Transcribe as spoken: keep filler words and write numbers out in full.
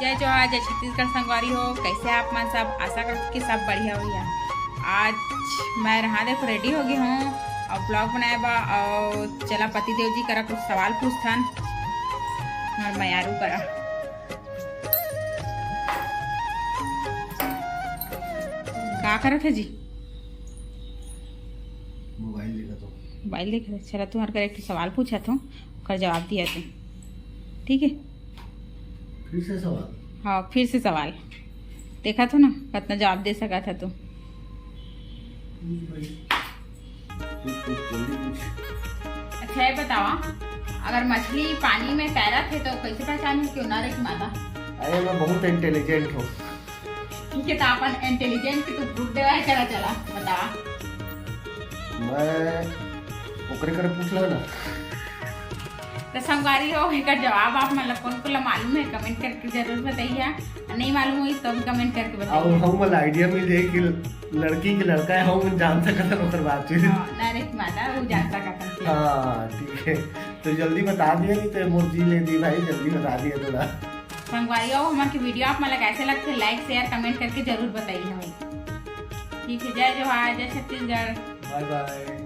जय जोहार, जय छत्तीसगढ़ संगवारी हो। कैसे आप मन सब? आशा करत कि सब बढ़िया होही। आज मैं रहा देखो रेडी हो गई हूँ और ब्लॉग बनाए बा और चला पति देव जी करा कुछ सवाल पूछथन और मयारू करा। का करत है जी? मोबाइल देखत हो। मोबाइल देख रहे। चला तुम्हारे कर एक ठो सवाल पूछत हूँ, ओकर जवाब दिया तू, ठीक है? फिर से सवाल। हाँ, फिर से सवाल। देखा था ना कितना जवाब दे सका था तू। पूछ भाई, पूछ पूछ, जल्दी पूछ। अच्छा, ये बतावा, अगर मछली पानी में तैरत है तो कैसे पहचान कि वो नर है कि मादा? अरे, मैं बहुत इंटेलिजेंट हूँ। ठीक है, तो अपन इंटेलिजेंट के तो प्रूफ देवा है, चला चला बतावा। मैं ओकरे करे पूछ लो ना। तो संगवारी हो, एकर जवाब आप मन ला कौन कौन ला मालूम है, कमेंट करके जरूर बताइए। और नहीं मालूम हुई तो भी कमेंट करके अब बताइए। हम वाला आइडिया मिल जाए कि लड़की के लड़का है, हम जान सकत हन ओकर बातचीत। हाँ, नर है कि मादा, वो जान सकत हन। हाँ, ठीक है, तो जल्दी बता दिए, नहीं तो मोर जी ले दी भाई, जल्दी बता दिए थोड़ा। संगवारी हो, हमन के वीडियो आप मन ला कैसे लगथे, लाइक शेयर कमेंट करके जरूर बताइए हमें। ठीक है, जय जोहार, जय छत्तीसगढ़। बाय बाय।